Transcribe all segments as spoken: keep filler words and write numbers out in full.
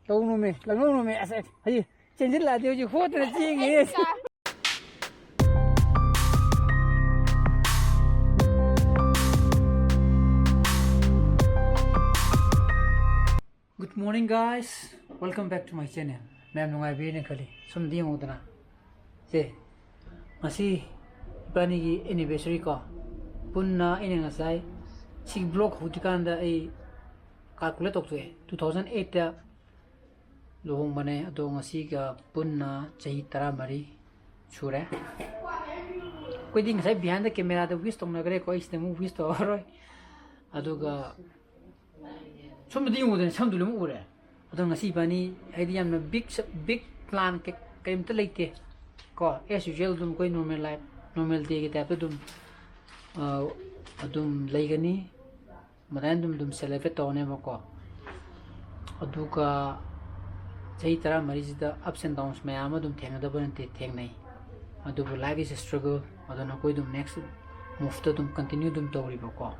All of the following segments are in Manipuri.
ꯇꯧꯅꯨꯃꯦ, ꯂꯪꯅꯧꯅꯨꯃꯦ꯫ ꯑꯁ, ꯑꯁ, ꯍꯧꯖꯤꯛ ꯆꯦꯟꯁꯤꯜꯂꯛꯑꯗꯤ ꯍꯧꯖꯤꯛ ꯍꯣꯠꯇꯅ ꯆꯦꯟꯒꯦ꯫ Good morning, guys. Welcome back to my channel. ꯃꯌꯥꯝ ꯅꯨꯡꯉꯥꯏꯕꯤꯔꯤꯅ ꯈꯜꯂꯤ꯫ ꯁꯣꯝꯗ ꯌꯦꯡꯉꯨꯗꯅ꯫ ꯁꯦ, ꯉꯁꯤ ꯏꯕꯥꯅꯤꯒꯤ anniversary ꯀꯣ꯫ ꯄꯨꯟꯅ ꯑꯩꯅ ꯉꯁꯥꯏ ꯁꯤꯒꯤ vlog ꯍꯧꯗ꯭ꯔꯤꯀꯥꯟꯗ ꯑꯩ calculate ꯇꯧꯊꯣꯛꯑꯦ꯫ Two thousand eight ꯂꯨꯍꯣꯡꯕꯅꯦ, ꯑꯗꯣ ꯉꯁꯤꯒ ꯄꯨꯟꯅ ꯆꯍꯤ ꯇꯔꯥꯃꯔꯤ ꯁꯨꯔꯦ꯫ ꯑꯩꯈꯣꯏꯗꯤ ꯉꯁꯥꯏ behind the camera the wish ꯇꯧꯅꯈ꯭ꯔꯦꯀꯣ, ꯑꯩ ꯁꯤꯗ ꯑꯃꯨꯛ wish ꯇꯧꯔꯔꯣꯏ꯫ ꯑꯗꯨꯒ ꯁꯣꯝꯗꯗꯤ ꯌꯦꯡꯉꯨꯗꯅ, ꯁꯝꯗꯨ ꯂꯣꯏꯅꯃꯛ ꯎꯔꯦ꯫ ꯑꯗꯣ ꯉꯁꯤ ꯏꯕꯥꯅꯤ ꯍꯥꯏꯗꯤ ꯌꯥꯝꯅ big ꯁ-, big plan ꯀꯩ-, ꯀꯔꯤꯝꯇ ꯂꯩꯇꯦ ꯀꯣ꯫ As usual ꯑꯗꯨꯝ ꯑꯩꯈꯣꯏ normal life, normal day ꯒꯤ type ꯇ ꯑꯗꯨꯝ, ꯑ, ꯑꯗꯨꯝ ꯂꯩꯒꯅꯤ꯫ ꯑꯗꯨꯃꯥꯏꯅ ꯑꯗꯨꯝ, ꯑꯗꯨꯝ celebrate ꯇꯧꯔꯅꯦꯕꯀꯣ꯫ ꯑꯗꯨꯒ ꯆꯍꯤ ꯇꯔꯥꯃꯔꯤꯁꯤꯗ ups and downs ꯃꯌꯥꯝ ꯑꯃ ꯑꯗꯨꯝ ꯊꯦꯡꯅꯗꯕ ꯅꯠꯇꯦ, ꯊꯦꯡꯅꯩ꯫ ꯑꯗꯨꯕꯨ life is a struggle꯫ ꯑꯗꯨꯅ ꯑꯩꯈꯣꯏ ꯑꯗꯨꯝ next move ꯇ ꯑꯗꯨꯝ continue ꯑꯗꯨꯝ ꯇꯧꯔꯤꯕꯀꯣ꯫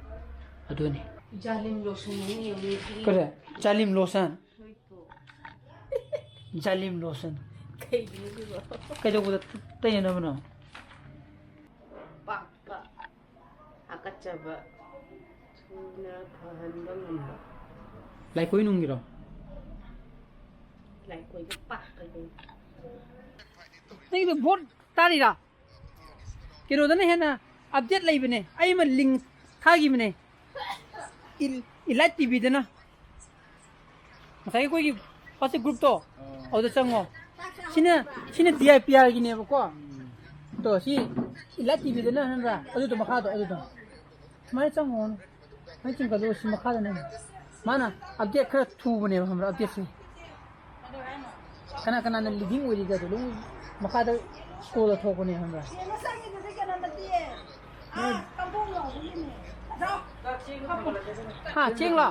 ꯑꯗꯨꯅꯤ꯫ ꯖꯥꯂꯤꯝ ꯂꯣꯁꯟ ꯑꯃ ꯌꯦꯡꯉꯨ꯫ ꯀꯔꯤ? ꯖꯥꯂꯤꯝ ꯂꯣꯁꯟ? ꯍꯣꯏ ꯇꯣ꯫ ꯖꯥꯂꯤꯝ ꯂꯣꯁꯟ꯫ ꯀꯩꯒꯤꯅꯣ ꯑꯗꯨꯕꯣ? ꯀꯩꯗꯧꯕꯗ ꯇꯩꯅꯅꯕꯅꯣ? ꯄꯥꯛꯄ, ꯍꯥꯀꯠꯆꯕ ꯊꯨꯅ ꯐꯍꯟꯕ ꯉꯝꯕ꯫ ꯂꯥꯏꯀꯣꯏ ꯅꯨꯡꯒꯤꯔꯣ? ꯂꯥꯏꯀꯣꯏꯗ ꯄꯥꯛꯀꯗꯣꯏꯅꯤ꯫ ꯅꯪꯒꯤꯗꯣ ꯚꯣꯠ ꯇꯥꯔꯤꯔꯥ? ꯀꯩꯅꯣꯗꯅ ꯍꯦꯟꯅ update ꯂꯩꯕꯅꯦ꯫ ꯑꯩ ꯑꯃ link ꯊꯥꯈꯤꯕꯅꯦ꯫ ꯏꯜ-, Elite ꯇꯤ ꯚꯤꯗꯅ꯫ ꯉꯁꯥꯏꯒꯤ ꯑꯩꯈꯣꯏꯒꯤ WhatsApp group ꯇꯣ, ꯑꯗꯨꯗ ꯆꯪꯉꯣ꯫ ꯁꯤꯅ, ꯁꯤꯅ D I P R ꯒꯤꯅꯦꯕꯀꯣ꯫ ꯇꯣ, ꯁꯤ Elite ꯇꯤ ꯚꯤꯗꯅ ꯈꯪꯕ꯭ꯔꯥ? ꯑꯗꯨꯗꯣ ꯃꯈꯥꯗꯣ, ꯑꯗꯨꯗꯣ꯫ ꯁꯨꯃꯥꯏꯅ ꯆꯪꯉꯣ꯫ ꯁꯨꯃꯥꯏꯅ ꯆꯤꯡꯈꯠꯂꯣ, ꯁꯤ ꯃꯈꯥꯗꯅꯦ꯫ ꯃꯥꯅ update ꯈꯔ ꯊꯨꯕꯅꯦꯕ, ꯈꯪꯕ꯭ꯔꯥ? Update ꯁꯦ꯫ ꯀꯅꯥ ꯀꯅꯥꯅ leading ꯑꯣꯏꯔꯤꯒꯗꯣ ꯂꯣꯏ ꯃꯈꯥꯗ scroll ꯇꯧꯊꯣꯛꯄꯅꯦ, ꯈꯪꯕ꯭ꯔꯥ? ꯍꯥ, ꯆꯦꯡꯂꯣ?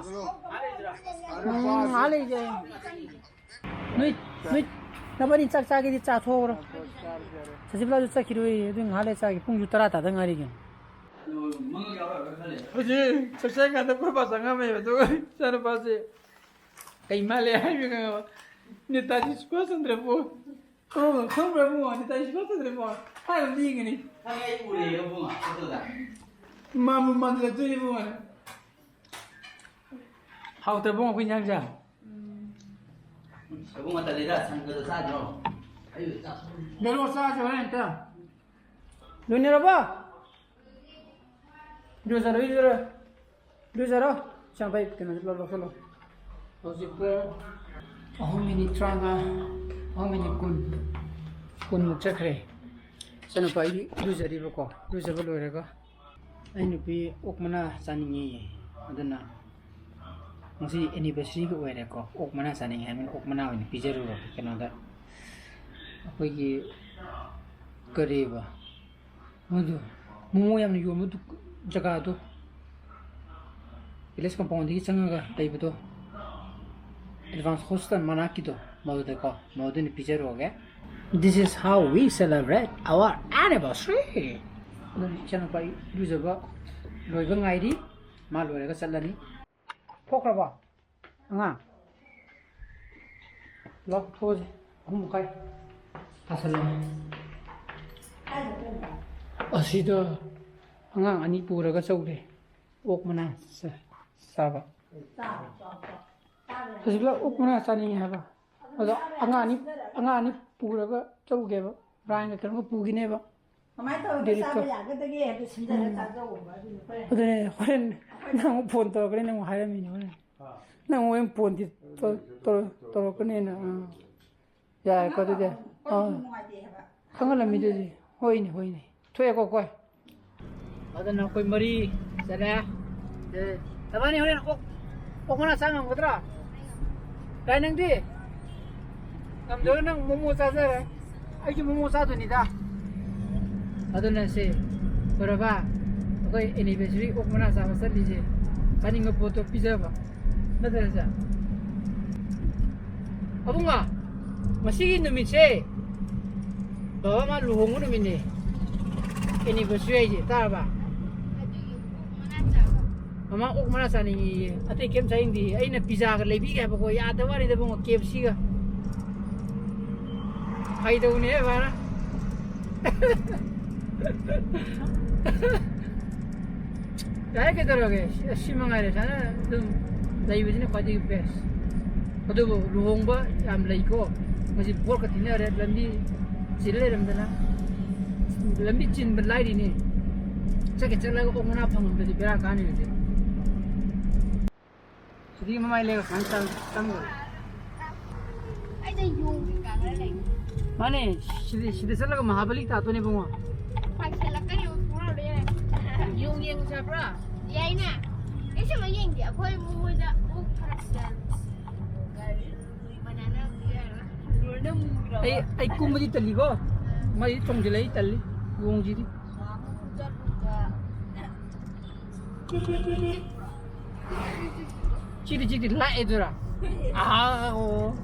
ꯎꯝ, ꯉꯥꯏꯍꯥꯛ ꯂꯩꯖꯦ꯫ ꯅꯣꯏ, ꯅꯣꯏ ꯅꯕꯥꯅꯤ ꯆꯥꯛ ꯆꯥꯒꯦꯗꯤ ꯆꯥꯊꯣꯛꯎꯔꯣ꯫ ꯁꯖꯤꯕꯂꯥꯁꯨ ꯆꯠꯈꯤꯔꯣꯏ, ꯑꯗꯨ ꯉꯥꯏꯍꯥꯛ ꯂꯩ ꯆꯥꯒꯦ꯫ ꯄꯨꯡꯁꯨ ꯇꯔꯥ ꯇꯥꯗ ꯉꯥꯏꯔꯤ ꯀꯩꯅꯣ꯫ ꯍꯧꯖꯤꯛ ꯆꯥꯛ ꯆꯥ ꯀꯥꯟꯗ ꯑꯩꯈꯣꯏ ꯕꯥ ꯆꯪꯉꯝꯃꯦꯕ, ꯑꯗꯨꯒ ꯏꯆꯥꯅꯨꯄꯥꯁꯦ ꯀꯩ ꯃꯥꯜꯂꯦ ꯍꯥꯏꯕꯤꯒ ꯅꯦꯇꯥꯖꯤ ꯁꯨꯕꯥꯁ ꯆꯟꯗ꯭ꯔ ꯕꯣꯁ꯫ ꯈꯪꯕ꯭ꯔꯥ ꯏꯕꯨꯡꯉꯣ? ꯅꯦꯇꯥꯖꯤ ꯁꯨꯕꯥꯁ ꯆꯟꯗ꯭ꯔ ꯕꯣꯁ ꯍꯥꯏꯕ ꯑꯝꯇ ꯌꯦꯡꯒꯅꯤ꯫ ꯈꯪꯉꯦ, ꯑꯩ ꯎꯔꯦ ꯏꯕꯨꯡꯉꯣ, ꯐꯣꯇꯣꯗ꯫ ꯃꯥꯕꯨ ꯃꯥꯟꯁꯤꯜꯂꯛꯇꯣꯏꯅꯦ ꯏꯕꯨꯡꯉꯣ꯫ ꯍꯥꯎꯇ꯭ꯔꯕꯣ ꯑꯩꯈꯣꯏ ꯏꯟꯖꯥꯡꯁꯦ? ꯏꯕꯨꯡꯉꯣ, ꯇꯜꯂꯤꯗ, ꯁꯟꯒꯗꯣ ꯆꯥꯗ꯭ꯔꯣ? ꯑꯩ ꯆꯥ-, ꯂꯩꯔꯛꯑꯣ, ꯆꯥꯁꯦ ꯍꯣꯔꯦꯟ ꯑꯝꯇ꯫ ꯂꯣꯏꯅꯔꯕꯣ? ꯏꯔꯨꯖꯔꯣ, ꯏꯔꯨꯖꯔꯣ꯫ ꯏꯔꯨꯖꯔꯣ꯫ ꯁꯦꯡꯕꯩ ꯀꯩꯅꯣꯗꯣ ꯂꯧ-, ꯂꯧꯁꯜꯂꯣ꯫ ꯍꯧꯖꯤꯛ ꯄꯨꯡ ꯑꯍꯨꯝ ꯃꯤꯅꯤꯠ ꯇꯔꯥꯃꯉꯥ, ꯑꯍꯨꯝ ꯃꯤꯅꯤꯠ ꯀꯨꯟ, ꯀꯨꯟꯃꯨꯛ ꯆꯠꯈ꯭ꯔꯦ꯫ ꯏꯆꯥꯅꯨꯄꯥ ꯑꯩꯗꯤ ꯏꯔꯨꯖꯔꯤꯕꯀꯣ꯫ ꯏꯔꯨꯖꯕ ꯂꯣꯏꯔꯒ ꯑꯩ ꯅꯨꯄꯤ ꯑꯣꯛ ꯃꯅꯥ ꯆꯥꯅꯤꯡꯉꯦꯌꯦ꯫ ꯑꯗꯨꯅ ꯉꯁꯤ anniversary-ꯒ ꯑꯣꯏꯔꯦꯀꯣ꯫ ꯑꯣꯛ ꯃꯅꯥ ꯆꯥꯅꯤꯡꯉꯦ ꯍꯥꯏꯕꯅꯤꯅ ꯑꯣꯛ ꯃꯅꯥ ꯑꯣꯏꯅ ꯄꯤꯖꯔꯨꯔꯒꯦ ꯀꯩꯅꯣꯗ꯫ ꯑꯩꯈꯣꯏꯒꯤ ꯀꯔꯤꯕ? ꯃꯗꯨ ꯃꯣꯃꯣ ꯌꯥꯝꯅ ꯌꯣꯟꯕ ꯗꯨ-, ꯖꯒꯥꯗꯣ, village compound-ꯗꯒꯤ ꯆꯪꯉꯒ ꯂꯩꯕꯗꯣ, advance hostel ꯃꯅꯥꯛꯀꯤꯗꯣ, ꯃꯗꯨꯗꯀꯣ, ꯃꯗꯨꯗ ꯑꯣꯏꯅ ꯄꯤꯖꯔꯨꯔꯒꯦ꯫ This is how we celebrate our anniversary. ꯑꯗꯨꯅ ꯏꯆꯥꯅꯨꯄꯥ ꯏꯔꯨꯖꯕ ꯂꯣꯏꯕ ꯉꯥꯏꯔꯤ, ꯃꯥ ꯂꯣꯏꯔꯒ ꯆꯠꯂꯅꯤ꯫ ꯊꯣꯛꯈ꯭ꯔꯕꯣ? ꯑꯉꯥꯡ? ꯂꯥꯎ, ꯊꯣꯛꯑꯁꯤ꯫ ꯑꯍꯨꯝ ꯃꯈꯥꯏ ꯇꯥꯁꯜꯂꯛꯑꯦ꯫ ꯑꯁꯤꯗ ꯑꯉꯥꯡ ꯑꯅꯤ ꯄꯨꯔꯒ ꯆꯧꯔꯦ꯫ ꯑꯣꯛ ꯃꯅꯥ ꯆꯥ-, ꯆꯥꯕ꯫ ꯍꯧꯖꯤꯛ ꯑꯣꯛ ꯃꯅꯥ ꯆꯥꯅꯤꯡꯉꯦ ꯍꯥꯏꯕ꯫ ꯑꯗꯣ ꯑꯉꯥꯡ ꯑꯅꯤ, ꯑꯉꯥꯡ ꯑꯅꯤ ꯄꯨꯔꯒ ꯆꯧꯒꯦꯕ꯫ ꯕ꯭ꯔꯥꯏꯟꯒ ꯀꯩꯅꯣꯒ ꯄꯨꯈꯤꯅꯦꯕ꯫ ꯀꯃꯥꯏꯅ ꯇꯧꯔꯒ ꯗꯦꯔꯤꯛꯇꯣ꯫ ꯆꯥꯕ ꯌꯥꯒꯗꯒꯦ ꯍꯥꯏꯕꯗꯨ ꯁꯤꯟꯖꯔꯒ ꯎꯝ꯫ ꯆꯥꯖꯧꯑꯣꯕ꯫ ꯑꯗꯨꯅ ꯐꯔꯦ꯫ ꯑꯗꯨꯅꯦ, ꯍꯣꯔꯦꯟ ꯅꯪ ꯑꯃꯨꯛ ꯐꯣꯟ ꯇꯧꯔꯛꯀꯅꯤ, ꯅꯪ ꯑꯃꯨꯛ ꯍꯥꯏꯔꯝꯃꯤꯅꯦ ꯍꯣꯔꯦꯟ꯫ ꯑꯥ꯫ ꯅꯪ ꯑꯃꯨꯛ ꯍꯣꯔꯦꯟ ꯐꯣꯟꯗꯤ ꯇꯧ-, ꯇꯧꯔꯛ-, ꯇꯧꯔꯛꯀꯅꯦꯅ꯫ ꯑꯥ꯫ ꯌꯥꯔꯦꯀꯣ ꯑꯗꯨꯗꯤ? ꯑꯥ꯫ ꯅꯨꯡꯉꯥꯏꯇꯦ ꯍꯥꯏꯕ꯫ ꯈꯪꯍꯜꯂꯝꯃꯤꯗꯨꯗꯤ꯫ ꯍꯣꯏꯅꯦ, ꯍꯣꯏꯅꯦ꯫ ꯊꯣꯛꯑꯦꯀꯣ, ꯀꯣꯏ꯫ ꯑꯗꯨꯅ ꯑꯩꯈꯣꯏ ꯃꯔꯤ ꯆꯠꯂꯦ꯫ ꯑꯦ, ꯅꯕꯥꯅꯤ ꯍꯣꯔꯦꯟ ꯑꯣꯛ, ꯑꯣꯛ ꯃꯅꯥ ꯆꯥ ꯉꯝꯒꯗ꯭ꯔꯥ? ꯀꯥꯏ ꯅꯪꯗꯤ? ꯉꯝꯗ꯭ꯔꯒ ꯅꯪ ꯃꯣꯃꯣ ꯆꯥꯖꯔꯦ꯫ ꯑꯩꯁꯨ ꯃꯣꯃꯣ ꯆꯥꯗꯣꯏꯅꯤꯗ꯫ ꯑꯗꯨꯅ ꯁꯦ, ꯂꯣꯏꯔꯕ? ꯑꯩꯈꯣꯏ anniversary ꯑꯣꯛ ꯃꯅꯥ ꯆꯥꯕ ꯆꯠꯂꯤꯁꯦ, ꯆꯥꯅꯤꯡꯕ ꯄꯣꯠꯇꯣ ꯄꯤꯖꯕ꯫ ꯅꯠꯇ꯭ꯔꯁꯦ? ꯑꯕꯨꯡꯉꯣ, ꯉꯁꯤꯒꯤ ꯅꯨꯃꯤꯠꯁꯦ ꯕꯕꯥ ꯃꯥ ꯂꯨꯍꯣꯡꯕ ꯅꯨꯃꯤꯠꯅꯦ꯫ Anniversary ꯍꯥꯏꯁꯦ, ꯇꯥꯔꯕ? ꯑꯗꯨꯒꯤ ꯑꯣꯛ ꯃꯅꯥ ꯆꯥꯕ꯫ ꯃꯃꯥ ꯑꯣꯛ ꯃꯔꯥ ꯆꯥꯅꯤꯡꯉꯤꯌꯦ, ꯑꯇꯩ ꯀꯩꯝ ꯆꯥꯅꯤꯡꯗꯦ꯫ ꯑꯩꯅ ꯄꯤꯖꯥꯒ ꯂꯩꯕꯤꯒꯦ ꯍꯥꯏꯕꯀꯣ, ꯌꯥꯗꯕ ꯋꯥꯅꯤꯗ ꯏꯕꯨꯡꯉꯣ, ꯀꯦ ꯑꯦꯐ ꯁꯤꯒ꯫ ꯐꯥꯒꯤ ꯇꯧꯕꯅꯦ ꯕꯥꯅ꯫ ꯌꯥꯔꯦ, ꯀꯩꯗꯧꯔꯒꯦ? ꯁꯤ, ꯁꯤ ꯃꯉꯥꯏꯔꯦ, ꯁꯨꯃꯥꯏꯅ ꯑꯗꯨꯝ ꯂꯩꯕꯁꯤꯅ ꯈ꯭ꯋꯥꯏꯗꯒꯤ ꯕꯦꯁ꯫ ꯑꯗꯨꯕꯨ ꯂꯨꯍꯣꯡꯕ ꯌꯥꯝ ꯂꯩꯀꯣ꯫ ꯃꯁꯤ ꯕꯣꯠꯀ ꯊꯤꯅꯔꯦ, ꯂꯝꯕꯤ ꯆꯤꯜ ꯂꯩꯔꯝꯗꯅ꯫ ꯂꯝꯕꯤ ꯆꯤꯟꯕ ꯂꯥꯏꯔꯤꯅꯤ꯫ ꯆꯠꯀꯦ ꯆꯠꯂꯒ ꯑꯣꯛ ꯃꯅꯥ ꯐꯪꯉꯝꯗ꯭ꯔꯗꯤ ꯕꯦꯔꯥ ꯀꯥꯅꯤ ꯍꯧꯖꯤꯛ꯫ ꯁꯤꯗꯤ ꯃꯃꯥꯏ ꯂꯩꯔ ꯁꯨꯃꯥꯏꯅ ꯆꯪ-, ꯆꯪꯈ꯭ꯔꯦ꯫ ꯑꯩꯅ ꯌꯣꯡꯒꯤ ꯀꯥꯟꯅ ꯂꯩ꯫ ꯃꯥꯅꯦ, ꯁꯤꯗꯤ, ꯁꯤꯗ ꯆꯠꯂꯒ ꯃꯍꯥꯕꯂꯤ ꯇꯥꯗꯣꯏꯅꯦ ꯏꯕꯨꯡꯉꯣ꯫ ꯄꯥꯏꯁꯤꯜꯂꯛꯀꯅꯤ, ꯊꯣꯡꯅꯥꯎꯗ ꯌꯥꯏ꯫ ꯌꯣꯡ ꯌꯦꯡꯉꯨꯁꯦ ꯍꯥꯏꯕ꯭ꯔꯣ? ꯌꯥꯏꯅ꯫ ꯑꯩ ꯁꯨꯝ ꯌꯦꯡꯗꯦ꯫ ꯑꯩꯈꯣꯏ ꯃꯣꯏꯗ ꯑꯣꯛ ꯈꯔ ꯆꯦꯟꯁ꯫ ꯒꯥꯔꯤ ꯃꯅꯥꯅ ꯌꯥꯔꯣꯏ꯫ ꯂꯣꯏꯅ ꯃꯨꯔꯕ꯫ ꯑꯩ, ꯑꯩ ꯀꯨꯝꯕꯗꯤ ꯇꯜꯂꯤꯀꯣ꯫ ꯃꯩ ꯊꯣꯡꯖꯤꯜꯂꯛꯏ ꯇꯜꯂꯤ꯫ ꯌꯣꯡꯁꯤꯗꯤ꯫ ꯅꯍꯥꯟꯃꯨꯛ ꯆꯠꯂꯨꯕ꯫ ꯆꯤꯛꯇꯤ ꯆꯤꯛꯇꯤ ꯂꯥꯛꯑꯦ ꯑꯗꯨꯔꯥ? ꯑꯥ, ꯑꯣ꯫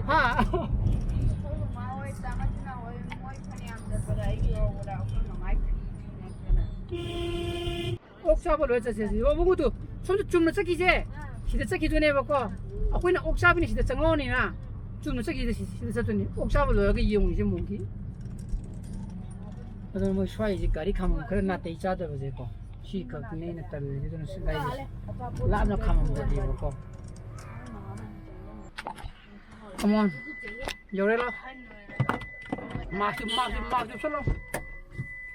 ꯍꯥ? ꯑꯩꯈꯣꯏ ꯃꯃꯥ ꯍꯣꯏ, ꯆꯥꯃꯁꯅꯥ ꯍꯣꯏ, ꯃꯣꯏ ꯐꯅꯌꯥꯝ ꯆꯠꯄꯗ ꯑꯩꯒꯤ ꯌꯥꯎꯕꯗ ꯑꯩꯈꯣꯏ ꯃꯃꯥꯏ ꯐꯤ ꯅꯠꯇꯅ꯫ ꯑꯣꯛ ꯆꯥꯕ ꯂꯣꯏꯔ ꯆꯠꯁꯦ ꯁꯤꯗꯤ꯫ ꯑꯣ, ꯃꯉꯨꯗꯨ ꯁꯣꯝꯗ ꯆꯨꯝꯅ ꯆꯠꯈꯤꯁꯦ꯫ ꯁꯤꯗ ꯆꯠꯈꯤꯗꯣꯏꯅꯦꯕꯀꯣ꯫ ꯑꯩꯈꯣꯏꯅ ꯑꯣꯛ ꯆꯥꯕꯅꯤ ꯁꯤꯗ ꯆꯪꯉꯛꯑꯣꯅꯤꯅ꯫ ꯆꯨꯝꯅ ꯆꯠꯈꯤꯁꯦ ꯁꯤ-, ꯁꯤꯗ ꯆꯠꯇꯣꯏꯅꯦ꯫ ꯑꯣꯛ ꯆꯥꯕ ꯂꯣꯏꯔꯒ ꯌꯦꯡꯉꯨꯁꯦ ꯃꯣꯡꯒꯤ꯫ ꯑꯗꯨꯅ ꯃꯣꯏ ꯁ꯭ꯋꯥꯏꯁꯦ ꯒꯥꯔꯤ ꯈꯥꯝꯕꯝ ꯈꯔ ꯅꯥꯇꯩ ꯆꯥꯗꯕꯁꯦ ꯀꯣ꯫ ꯁꯤ ꯈꯛꯇꯅꯦ ꯑꯩꯅ ꯇꯜꯂꯤꯁꯦ꯫ ꯑꯗꯨꯅ ꯁꯤ ꯒꯥꯔꯤꯁꯦ ꯂꯥꯞꯅ ꯈꯥꯝꯃꯝꯗ꯭ꯔꯗꯤꯕꯀꯣ꯫ Come on. ꯌꯧꯔꯦ ꯂꯥꯎ꯫ ꯃꯥꯛꯁ, ꯃꯥꯛꯁ, ꯃꯥꯛꯁ ꯎꯞꯁꯜꯂꯣ꯫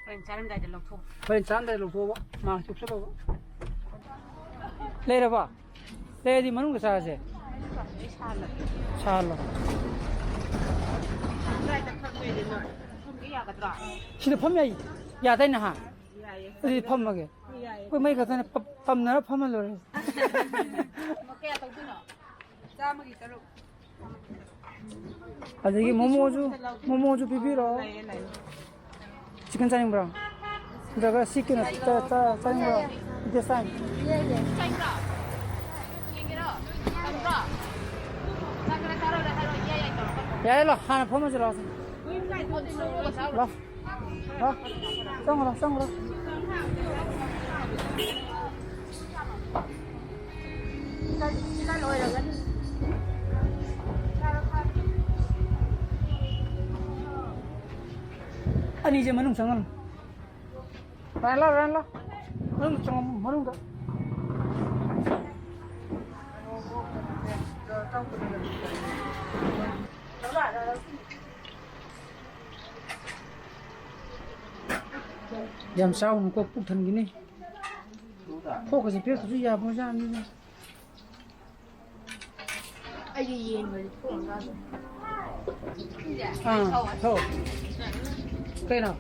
ꯍꯣꯔꯦꯟ ꯆꯥꯔꯝꯗꯥꯏꯗ ꯂꯧꯊꯣꯛ꯫ ꯍꯣꯔꯦꯟ ꯆꯥꯔꯝꯗꯥꯏꯗ ꯂꯧꯊꯣꯛꯑꯣꯕ꯫ ꯃꯥꯛꯁ ꯎꯞꯁꯜꯂꯣꯕ꯫ ꯂꯩꯔꯕꯣ? ꯂꯩꯔꯗꯤ ꯃꯅꯨꯡꯗ ꯆꯥꯔꯁꯦ꯫ ꯑꯩ ꯁꯥꯍꯜꯂꯒꯦ꯫ ꯁꯥꯍꯜꯂꯣ꯫ ꯆꯥꯔꯝꯗꯥꯏꯗ ꯐꯝꯗꯣꯏꯅꯦ ꯅꯣꯏ꯫ ꯐꯝꯒꯦ ꯌꯥꯒꯗ꯭ꯔꯣ? ꯁꯤꯗ ꯐꯝ ꯌꯥꯏ-, ꯌꯥꯗꯥꯏꯅꯦ ꯍꯥ? ꯌꯥꯏꯌꯦ꯫ ꯑꯗꯨꯗꯤ ꯐꯝꯃꯒꯦ꯫ ꯌꯥꯏꯌꯦ꯫ ꯑꯩꯈꯣꯏ ꯃꯩ ꯈꯛꯇꯅꯦ ꯄ-, ꯄꯝꯅꯔ ꯐꯝꯃ ꯂꯣꯏꯔꯦ꯫ ꯀꯌꯥ ꯇꯧꯗꯣꯏꯅꯣ? ꯆꯥꯝꯃꯒꯤ ꯇꯔꯨꯛ꯫ ꯑꯗꯒꯤ ꯃꯣꯃꯣꯁꯨ, ꯃꯣꯃꯣꯁꯨ ꯄꯤꯕꯤꯔꯣ꯫ ꯂꯩꯌꯦ, ꯂꯩꯌꯦ꯫ ꯆꯤꯛꯀꯟ ꯆꯥꯅꯤꯡꯕ꯭ꯔꯣ? ꯅꯠꯇ꯭ꯔꯒ ꯁꯤ ꯀꯩꯅꯣ ꯆꯥ-, ꯆꯥ-, ꯆꯥꯅꯤꯡꯕ꯭ꯔꯣ? ꯏꯟꯇꯦꯁꯇꯥꯏꯟ꯫ ꯆꯥꯅꯤꯡꯕ꯭ꯔꯣ? ꯌꯦꯡꯒꯦꯔꯣ? ꯀꯪꯕ꯭ꯔꯣ? ꯆꯥ ꯈꯔ ꯆꯥꯔꯣ, ꯂꯥꯛꯑꯣ, ꯌꯥꯏ, ꯌꯥꯏ, ꯇꯧꯔꯣ꯫ ꯌꯥꯔꯦ, ꯂꯥꯛꯑꯣ, ꯍꯥꯟꯅ ꯐꯝꯃꯁꯤ ꯂꯥꯛꯑꯣ꯫ ꯂꯥꯛꯑꯣ꯫ ꯍꯥ? ꯆꯪꯈ꯭ꯔꯣ, ꯆꯪꯈ꯭ꯔꯣ꯫ ꯑꯅꯤꯁꯦ ꯃꯅꯨꯡ ꯆꯪꯍꯜꯂꯣ꯫ ꯔꯥꯏꯟ ꯂꯥꯎ, ꯔꯥꯏꯟ ꯂꯥꯎ꯫ ꯃꯅꯨꯡꯗ ꯆꯪꯉꯣ, ꯃꯅꯨꯡꯗ꯫ ꯌꯥꯝ ꯆꯥꯎꯅꯨꯀꯣ, ꯄꯨꯛ ꯊꯟꯈꯤꯅꯤ꯫ ꯐꯣꯛꯀꯁꯦ ꯄꯤꯔꯛꯇꯁꯨ ꯌꯥꯕ ꯑꯣꯖꯥꯅꯤꯅ꯫ ꯑꯩꯗꯤ ꯌꯦꯟꯒꯗꯤ ꯊꯣꯡꯉꯒ ꯑꯥ, ꯊꯧ꯫ ꯀꯩꯅꯣ?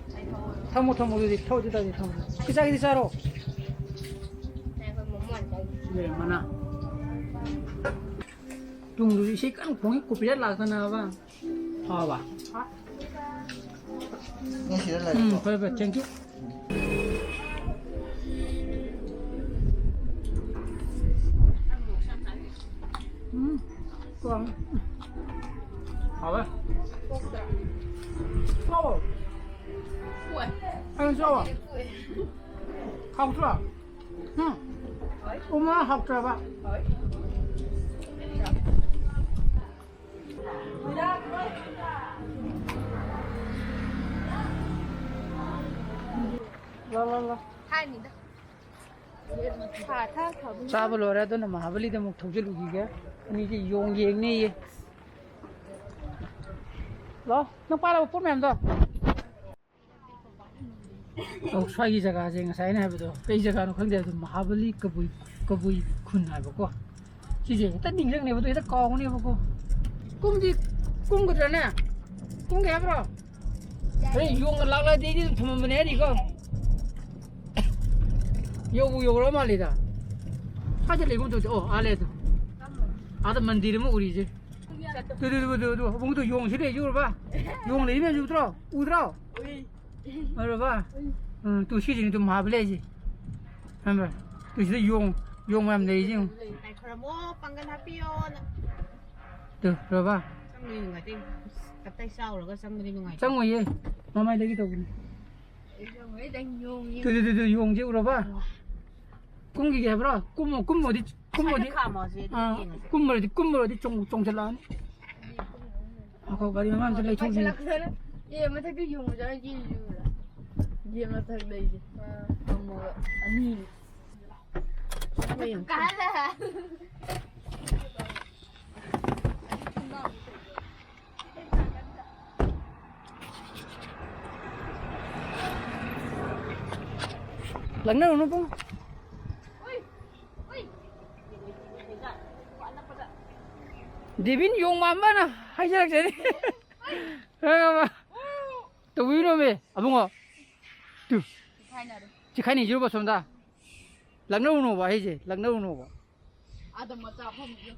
ꯊꯝꯃꯣ, ꯊꯝꯃꯣ, ꯑꯗꯨꯗꯤ ꯊꯧ, ꯑꯗꯨ ꯇꯥꯔꯗꯤ ꯊꯝꯃꯣ꯫ ꯄꯤꯖꯥꯒꯤꯗꯤ ꯆꯥꯔꯣ꯫ ꯉꯥꯏꯈꯣ, ꯃꯃꯥ ꯆꯪꯉꯤ꯫ ꯂꯩꯔꯝꯃꯅ꯫ ꯇꯨꯡꯗꯨꯁꯨ ꯏꯁꯩ ꯀꯟꯅ ꯈꯣꯡꯉꯤ, copyright ꯂꯥꯛꯇꯅꯕ꯫ ꯐꯕ꯫ ꯅꯪ ꯁꯤꯗ ꯎꯝ, ꯂꯩꯔꯣ꯫ ꯐꯔꯦ, ꯐꯔꯦ, thank you꯫ ꯎꯝ, ꯀꯣꯡ꯫ ꯍꯥꯎꯋꯦ꯫ ꯍꯥꯎꯋꯦ꯫ ꯑꯩꯅ ꯆꯥꯎꯕ꯫ ꯍꯥꯎꯇ꯭ꯔꯣ? ꯎꯝ꯫ ꯎꯃꯥ ꯍꯥꯎꯇ꯭ꯔꯕ? ꯂꯥ, ꯂꯥ, ꯂꯥ꯫ ꯊꯥꯏꯅꯤꯗ꯫ ꯊꯥ, ꯊꯥ, ꯊꯥ꯫ ꯆꯥꯕ ꯂꯣꯏꯔꯦ, ꯑꯗꯨꯅ ꯃꯍꯥꯕꯂꯤꯗ ꯑꯃꯨꯛ ꯊꯧꯖꯤꯜꯂꯨꯈꯤꯒꯦ꯫ ꯑꯅꯤꯁꯦ ꯌꯣꯡ ꯌꯦꯡꯅꯦꯌꯦ꯫ ꯂꯥꯎ, ꯅꯪ ꯄꯥꯏꯔꯕ ꯄꯣꯠ ꯃꯌꯥꯝꯗꯣ? ꯑꯧ, ꯁ꯭ꯋꯥꯏꯒꯤ ꯖꯒꯥꯁꯦ ꯉꯁꯥꯏ ꯑꯩꯅ ꯍꯥꯏꯕꯗꯣ ꯀꯩ ꯖꯒꯥꯅꯣ ꯈꯪꯗꯦ, ꯑꯗꯨꯝ ꯃꯍꯥꯕꯂꯤ ꯀꯕꯨꯏ, ꯀꯕꯨꯏ ꯈꯨꯟ ꯍꯥꯏꯕꯀꯣ꯫ ꯁꯤꯁꯦ ꯍꯦꯛꯇ ꯅꯤꯡꯁꯤꯡꯅꯦꯕ, ꯑꯗꯨ ꯍꯦꯛꯇ ꯀꯥꯎꯅꯦꯕꯀꯣ꯫ ꯀꯨꯝꯗꯤ ꯀꯨꯝꯒꯗ꯭ꯔꯅꯦ? ꯀꯨꯝꯒꯦ ꯍꯥꯏꯕ꯭ꯔꯣ? ꯑꯩ ꯌꯣꯡꯒ ꯂꯥꯛꯂꯗꯤ ꯑꯩꯗꯤ ꯑꯗꯨꯝ ꯊꯝꯃꯝꯕꯅꯦ ꯍꯥꯏꯔꯤꯀꯣ꯫ ꯌꯧꯕꯨ ꯌꯧꯔ ꯃꯥꯜꯂꯤꯗ꯫ ꯁ꯭ꯋꯥꯏꯗ ꯂꯩꯒꯨꯝ ꯇꯧꯗꯦ꯫ ꯑꯣ, ꯑꯥ ꯂꯩ ꯑꯗꯣ꯫ ꯑꯥꯗ ꯃꯟꯗꯤꯔ ꯑꯃ ꯎꯔꯤꯁꯦ꯫ ꯇꯨ, ꯇꯨ, ꯇꯨ, ꯇꯨ, ꯇꯨ, ꯑꯕꯨꯡꯗꯣ ꯌꯣꯡꯁꯤ ꯂꯩ, ꯎꯔꯕ? ꯌꯣꯡ ꯂꯩ ꯃꯌꯥꯝꯁꯤ ꯎꯗ꯭ꯔꯣ? ꯎꯗ꯭ꯔꯣ? ꯎꯔꯕ? ꯎꯝ, ꯇꯨ ꯁꯤꯁꯤꯅꯤ ꯇꯨ ꯃꯍꯥꯕꯂꯤ ꯍꯥꯏꯁꯦ꯫ ꯈꯪꯕ꯭ꯔꯥ? ꯇꯨ ꯁꯤꯗ ꯌꯣꯡ, ꯌꯣꯡ ꯃꯌꯥꯝ ꯂꯩꯔꯤꯁꯦ ꯌꯦꯡꯉꯨ꯫ ꯂꯥꯏ ꯈꯣꯏꯔꯝꯃꯣ, ꯄꯥꯡꯒꯜ ꯍꯥꯞꯄꯤꯌꯣꯅ꯫ ꯇꯨ, ꯎꯔꯕ? ꯆꯪꯕ ꯌꯦꯡꯉꯨ, ꯉꯥꯏꯇ ꯌꯦꯡꯉꯨ꯫ ꯇꯞꯇꯥꯏ ꯆꯥꯎꯔꯒ ꯆꯪꯕꯗꯤ ꯅꯨꯡꯉꯥꯏꯇꯦ꯫ ꯆꯪꯉꯣꯏꯌꯦ, ꯃꯃꯥꯏꯗꯒꯤ ꯇꯧꯕꯅꯤ꯫ ꯑꯩ ꯆꯪꯉꯣꯏ, ꯅꯪ ꯌꯣꯡ ꯌꯦꯡ- ꯇꯨ, ꯇꯨ, ꯇꯨ, ꯇꯨ, ꯌꯣꯡꯁꯦ ꯎꯔꯕ? ꯀꯨꯝꯈꯤꯒꯦ ꯍꯥꯏꯕ꯭ꯔꯣ? ꯀꯨꯝꯃꯣ, ꯀꯨꯝꯃꯣꯗꯤ ꯀꯨꯝꯃꯗꯤ ꯈꯥꯝꯃꯣꯁꯦ ꯑꯗꯨ ꯑꯥ, ꯌꯦꯡꯉꯁꯦ꯫ ꯀꯨꯝꯃꯔꯗꯤ ꯀꯨꯝꯃꯔꯗꯤ ꯆꯣꯡ ꯆꯣꯡꯁꯤꯜꯂꯛꯑꯅꯤ꯫ ꯑꯩꯈꯣꯏ ꯒꯥꯔꯤ ꯃꯃꯥꯡꯗ ꯂꯩꯊꯣꯛꯁꯤ꯫ ꯄꯥꯏꯁꯤꯜꯂꯛꯇꯅ꯫ ꯑꯦ, ꯃꯊꯛꯇ ꯌꯣꯡ ꯃꯆꯥ ꯆꯦꯜꯂꯤꯗꯨꯔꯥ? ꯌꯦꯟ ꯃꯊꯛ ꯂꯩꯁꯦ꯫ ꯑꯃꯒ ꯑꯅꯤꯅꯤ꯫ ꯀꯥꯍꯜꯂꯦ꯫ ꯂꯪꯅꯔꯨꯅꯨ ꯄꯨꯡ꯫ ꯗꯦꯕꯤꯟ ꯌꯣꯡ ꯃꯥꯟꯕꯅ ꯍꯥꯏꯖꯔꯛꯆꯅꯤ꯫ ꯈꯪꯉꯕ? ꯇꯧꯕꯤꯔꯣꯃꯦ ꯑꯕꯨꯡꯉꯣ꯫ ꯇꯨ꯫ ꯆꯤꯈꯥꯏꯅꯔꯨ꯫ ꯆꯤꯈꯥꯏꯅꯤꯁꯤꯔꯨꯕ ꯁꯣꯝꯗ꯫ ꯂꯪꯅꯔꯨꯅꯣꯕ ꯑꯩꯁꯦ, ꯂꯪꯅꯔꯨꯅꯣꯕ꯫ ꯑꯥꯗ ꯃꯆꯥ ꯐꯝꯃꯤꯗꯣ꯫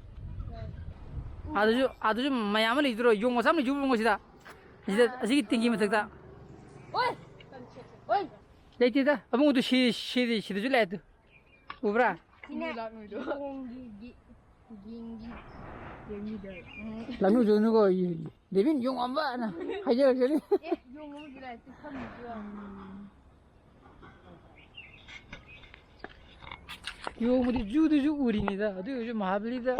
ꯑꯥꯗꯁꯨ, ꯑꯥꯗꯁꯨ ꯃꯌꯥꯝ ꯑꯃ ꯂꯩꯗ꯭ꯔꯣ? ꯌꯣꯡ ꯃꯆꯥ ꯑꯃ ꯂꯩꯁꯤꯕꯨ ꯁꯤꯗ꯫ ꯁꯤꯗ, ꯑꯁꯤꯒꯤ ꯇꯦꯡꯀꯤ ꯃꯊꯛꯇ꯫ ꯑꯣꯏ! ꯑꯣꯏ! ꯂꯩꯇꯦꯗ꯫ ꯑꯕꯨꯡꯉꯣꯗꯨ ꯁꯤ, ꯁꯤꯗꯤ, ꯁꯤꯗꯁꯨ ꯂꯩ ꯑꯗꯨ꯫ ꯎꯕ꯭ꯔꯥ? ꯁꯤꯅꯦ꯫ ꯌꯣꯡꯒꯤ, ꯒꯤ-, ꯌꯦꯡꯒꯤ꯫ ꯌꯦꯡꯒꯤꯗ꯫ ꯎꯝ꯫ ꯂꯪꯅꯨ ꯆꯨꯅꯨꯀꯣ, ꯗꯦꯕꯤꯟ ꯌꯣꯡ ꯑꯝꯕꯅ ꯍꯥꯏꯖꯔꯛꯆꯅꯤ꯫ ꯑꯦ, ꯌꯣꯡ ꯑꯃꯁꯨ ꯂꯩ, ꯇꯨ ꯐꯝꯃꯤꯁꯨ ꯌꯥꯎ꯫ ꯌꯣꯡꯕꯨꯗꯤ ꯖꯨꯗꯁꯨ ꯎꯔꯤꯅꯤꯗ, ꯑꯗꯨ ꯑꯣꯏꯔꯁꯨ ꯃꯍꯥꯕꯂꯤꯗ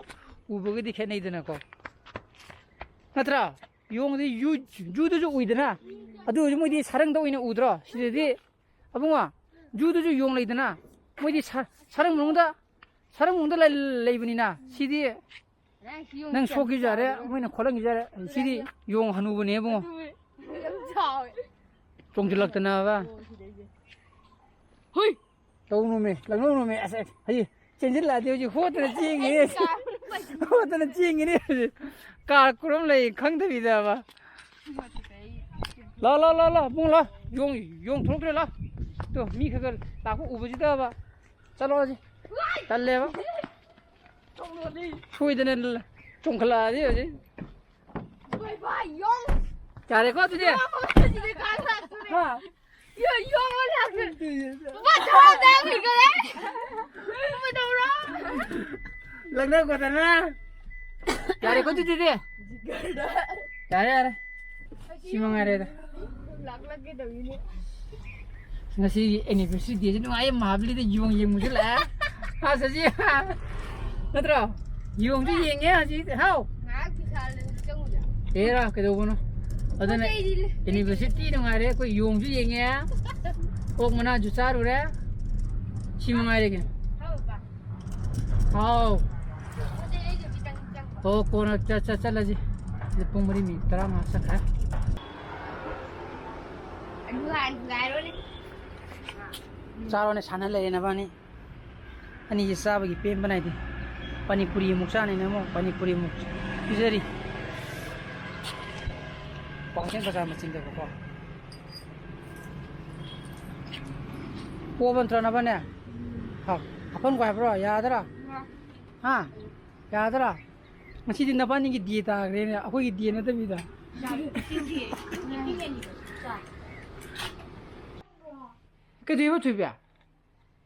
ꯎꯕꯒꯗꯤ ꯈꯦꯠꯅꯩꯗꯅꯀꯣ, ꯅꯠꯇ꯭ꯔꯥ? ꯌꯣꯡꯗꯤ ꯖꯨ-, ꯖꯨꯗꯁꯨ ꯎꯏꯗꯅ, ꯑꯗꯨ ꯑꯣꯏꯔꯁꯨ ꯃꯣꯏꯗꯤ ꯁꯔꯪꯗ ꯑꯣꯏꯅ ꯎꯗ꯭ꯔꯣ? ꯁꯤꯗꯗꯤ ꯑꯕꯨꯡꯉꯣ, ꯖꯨꯗꯁꯨ ꯌꯣꯡ ꯂꯩꯗꯅ, ꯃꯣꯏꯗꯤ ꯁ-, ꯁꯔꯪ ꯃꯅꯨꯡꯗ, ꯁꯔꯪ ꯃꯅꯨꯡꯗ ꯂꯩ-, ꯂꯩꯕꯅꯤꯅ, ꯁꯤꯗꯤ ꯅꯪ ꯁꯣꯛꯈꯤꯁꯨ ꯌꯥꯔꯦ, ꯃꯣꯏꯅ ꯈꯣꯠꯂꯝꯈꯤꯁꯨ ꯌꯥꯔꯦ, ꯁꯤꯗꯤ ꯌꯣꯡ ꯍꯅꯨꯕꯅꯦ ꯏꯕꯨꯡꯉꯣ꯫ ꯌꯥꯝ ꯆꯥꯎꯋꯦ꯫ ꯆꯣꯡꯁꯤꯜꯂꯛꯇꯅꯕ꯫ ꯑꯣ, ꯁꯤꯗꯩꯁꯦ꯫ ꯍꯨꯏ! ꯇꯧꯅꯨꯃꯦ, ꯂꯪꯅꯧꯅꯨꯃꯦ꯫ ꯑꯁ, ꯑꯁ, ꯍꯌꯦꯡ ꯆꯦꯟꯁꯤꯜꯂꯛꯑꯗꯤ ꯍꯧꯖꯤꯛ ꯍꯣꯠꯇꯅ ꯆꯦꯟꯈꯤꯅꯤ꯫ ꯍꯣꯠꯇꯅ ꯆꯦꯟꯈꯤꯅꯤ ꯍꯧꯖꯤꯛ꯫ ꯀꯥꯔ ꯀꯨꯔꯝ ꯂꯩ ꯈꯪꯗꯕꯤꯗꯕ꯫ ꯂꯥꯎ, ꯂꯥꯎ, ꯂꯥꯎ, ꯂꯥꯎ, ꯏꯕꯨꯡ ꯂꯥꯎ꯫ ꯌꯣꯡ, ꯌꯣꯡ ꯊꯣꯛꯂꯛꯇ꯭ꯔꯦ ꯂꯥꯎ꯫ ꯇꯣ, ꯃꯤ ꯈꯔ ꯈꯔ ꯂꯥꯛꯄ ꯎꯕꯁꯤꯗꯕ꯫ ꯆꯠꯂꯣ ꯍꯧꯖꯤꯛ꯫ ꯇꯜꯂꯦꯕ꯫ ꯁꯣꯏꯗꯅ ꯆꯣꯡꯈꯠꯂꯛꯑꯗꯤ ꯍꯧꯖꯤꯛ꯫ ꯌꯥꯔꯦꯀꯣ ꯑꯗꯨꯗꯤ? ꯍꯥ? ꯂꯪꯅ ꯈꯣꯠꯇꯅ꯫ ꯌꯥꯔꯦꯀꯣ ꯑꯗꯨꯗꯤ? ꯌꯥꯔꯦ, ꯌꯥꯔꯦ꯫ ꯁꯤ ꯃꯉꯥꯏꯔꯦꯗ꯫ ꯉꯁꯤꯒꯤ anniversary day ꯁꯤ ꯅꯨꯡꯉꯥꯏꯌꯦ, ꯃꯍꯥꯕꯂꯤꯗ ꯌꯣꯡ ꯌꯦꯡꯕꯁꯨ ꯂꯥꯛꯑꯦ꯫ ꯑꯁ, ꯑꯁꯤ ꯅꯠꯇ꯭ꯔꯣ? ꯌꯣꯡꯁꯨ ꯌꯦꯡꯉꯦ ꯍꯧꯖꯤꯛ꯫ ꯍꯥꯎ꯫ ꯉꯥꯏꯍꯥꯛ ꯐꯤꯁꯥꯜꯂ ꯆꯪꯉꯨꯁꯦ꯫ ꯑꯦꯔꯥ, ꯀꯩꯗꯧꯕꯅꯣ? ꯑꯗꯨꯅ ꯄꯣꯠ ꯆꯩꯗꯤ ꯂꯩ-, university ꯅꯨꯡꯉꯥꯏꯔꯦ, ꯑꯩꯈꯣꯏ ꯌꯣꯡꯁꯨ ꯌꯦꯡꯉꯦ꯫ ꯑꯣꯛ ꯃꯅꯥꯁꯨ ꯆꯥꯔꯨꯔꯦ꯫ ꯁꯤ ꯃꯉꯥꯏꯔꯦ ꯀꯩꯅꯣ꯫ ꯍꯥꯎ, ꯕꯥ꯫ ꯍꯥꯎ꯫ ꯄꯣꯠ ꯆꯩ ꯂꯩꯗꯕꯤ ꯆꯪ-, ꯆꯪꯕ꯫ ꯑꯣ, ꯀꯣꯟꯅ ꯆꯠ-, ꯆꯠ-, ꯆꯠꯂꯁꯤ꯫ ꯍꯧꯖꯤꯛ ꯄꯨꯡ ꯃꯔꯤ ꯃꯤꯅꯤꯠ ꯇꯔꯥꯃꯉꯥ ꯆꯠꯈ꯭ꯔꯦ꯫ ꯑꯗꯨ ꯍꯥꯟꯅ ꯉꯥꯏꯔꯣꯅꯦ꯫ ꯆꯥꯔꯣꯅꯦ, ꯁꯥꯟꯅ ꯂꯩꯔꯦ ꯅꯕꯥꯅꯤ꯫ ꯑꯅꯤꯁꯦ ꯆꯥꯕꯒꯤ ꯄꯦꯟꯕ ꯅꯥꯏꯗꯦ꯫ ꯄꯥꯅꯤꯄꯨꯔꯤ ꯑꯃꯨꯛ ꯆꯥꯅꯤꯅ ꯑꯃꯨꯛ ꯄꯥꯅꯤꯄꯨꯔꯤ ꯑꯃꯨꯛ ꯄꯤꯖꯔꯤ꯫ ꯋꯥꯡꯈꯦꯝ ꯕꯖꯥꯔ ꯃꯆꯤꯟꯗꯀꯣ꯫ ꯄꯣꯕ ꯅꯠꯇ꯭ꯔꯣ ꯅꯕꯥꯅꯦ? ꯍꯥ, ꯍꯥꯞꯐꯟꯈꯣ ꯍꯥꯏꯕ꯭ꯔꯣ? ꯌꯥꯗ꯭ꯔꯥ? ꯍꯥ? ꯌꯥꯗ꯭ꯔꯥ? ꯉꯁꯤꯗꯤ ꯅꯕꯥꯅꯤꯒꯤ ꯗꯦ ꯇꯥꯈ꯭ꯔꯦꯅꯦ, ꯑꯩꯈꯣꯏꯒꯤ ꯗꯦ ꯅꯠꯇꯕꯤꯗ꯫ ꯀꯩꯗꯧꯏꯕ ꯊꯣꯏꯕꯤ?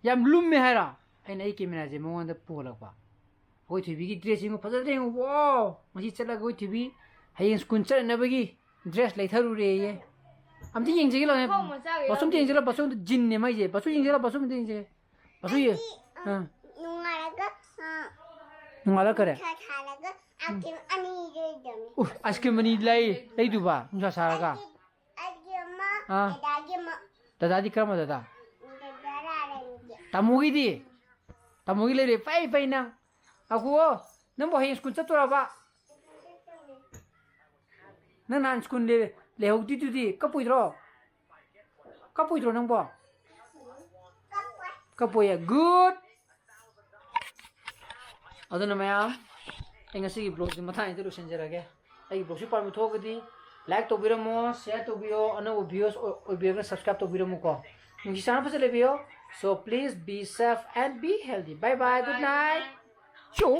ꯌꯥꯝ ꯂꯨꯝꯃꯦ ꯍꯥꯏꯔꯣ? ꯑꯩꯅ ꯑꯩ ꯀꯦꯃꯦꯔꯥꯁꯦ ꯃꯉꯣꯟꯗ ꯄꯨꯍꯜꯂꯛꯄ꯫ ꯑꯩꯈꯣꯏ ꯊꯣꯏꯕꯤꯒꯤ ꯗ꯭ꯔꯦꯁꯁꯤꯡꯕꯨ ꯐꯖꯗ꯭ꯔꯦ ꯌꯦꯡꯉꯨ꯫ ꯋꯥꯎ! ꯉꯁꯤ ꯆꯠꯂꯒ ꯑꯩꯈꯣꯏ ꯊꯣꯏꯕꯤ ꯍꯌꯦꯡ ꯁ꯭ꯀꯨꯜ ꯆꯠꯅꯕꯒꯤ ꯗ꯭ꯔꯦꯁ ꯂꯩꯊꯔꯨꯔꯦꯌꯦ꯫ ꯑꯝꯇ ꯌꯦꯡꯖꯒꯦ ꯂꯥꯎꯅꯦ꯫ ꯈꯣꯡ ꯃꯆꯥꯒ ꯕꯥꯁꯨ ꯑꯝꯇ ꯌꯥꯎꯗꯦ꯫ ꯌꯦꯡꯖꯒꯦ ꯂꯥꯎ꯫ ꯕꯥꯁꯨ ꯑꯝꯇ ꯖꯤꯟꯅꯦ ꯃꯥꯏꯁꯦ꯫ ꯕꯥꯁꯨ ꯌꯦꯡꯖꯒꯦ ꯂꯥꯎ꯫ ꯕꯥꯁꯨ ꯑꯝꯇ ꯌꯦꯡꯖꯒꯦ꯫ ꯕꯥꯁꯨ ꯌꯦꯡ-, ꯑꯥ꯫ ꯅꯣꯡꯉꯥꯜꯂꯒ, ꯑꯥ, ꯅꯣꯡꯉꯥꯜꯂꯒ ꯀꯔꯤ? ꯅꯨꯡꯁꯥ ꯁꯥꯔꯒ ꯑꯥꯏꯁ ꯀ꯭ꯔꯤꯝ ꯑꯅꯤ ꯂꯩꯔꯝꯃꯤ꯫ ꯎ, ꯑꯥꯏꯁ ꯀ꯭ꯔꯤꯝ ꯑꯅꯤ ꯂꯩ-, ꯂꯩꯗꯨꯕ ꯅꯨꯡꯁꯥ ꯁꯥꯔꯒ? ꯑꯩꯒꯤ, ꯑꯩꯒꯤ ꯑꯃ, ꯑꯥ꯫ ꯗꯗꯥꯒꯤ ꯑꯃ꯫ ꯗꯗꯥꯗꯤ ꯀꯔꯝꯕ ꯗꯗꯥ? ꯗꯗꯥ ꯔꯥꯔꯦꯟꯒꯤ꯫ ꯇꯥꯃꯣꯒꯤꯗꯤ? ꯇꯥꯃꯣꯒꯤ ꯂꯩꯔꯦ, ꯐꯩ ꯐꯩ ꯅꯪ꯫ ꯑꯒꯨ, ꯅꯪꯕꯨ ꯍꯌꯦꯡ ꯁ꯭ꯀꯨꯜ ꯆꯠꯇꯣꯔꯕ? ꯅꯪ ꯅꯍꯥꯟ ꯁ꯭ꯀꯨꯜ ꯂꯩ-, ꯂꯩꯍꯧꯗ꯭ꯔꯤꯗꯨꯗꯤ ꯀꯞꯄꯣꯏꯗ꯭ꯔꯣ? ꯀꯞꯄꯣꯏꯗ꯭ꯔꯣ ꯅꯪꯕꯣ? ꯀꯞꯄꯣꯏꯌꯦ꯫ Good꯫ ꯑꯗꯨꯅ ꯃꯌꯥꯝ, ꯑꯩ ꯉꯁꯤꯒꯤ vlogꯁꯤ ꯃꯇꯥꯡꯁꯤꯗ ꯂꯣꯏꯁꯤꯟꯖꯔꯒꯦ꯫ ꯑꯩꯒꯤ vlogꯁꯤ ꯄꯥꯝꯕ ꯊꯣꯛꯑꯒꯗꯤ like ꯇꯧꯕꯤꯔꯝꯃꯣ, share ꯇꯧꯕꯤꯌꯣ, ꯑꯅꯧꯕ viewers ꯑꯣꯏ-, ꯑꯣꯏꯕꯤꯔꯒꯅ subscribe ꯇꯧꯕꯤꯔꯝꯃꯨꯀꯣ꯫ ꯅꯨꯡꯁꯤ ꯆꯥꯟꯅ ꯐꯖ ꯂꯩꯕꯤꯌꯣ꯫ So please be safe and be healthy. Bye bye, good night. ꯁꯨ꯫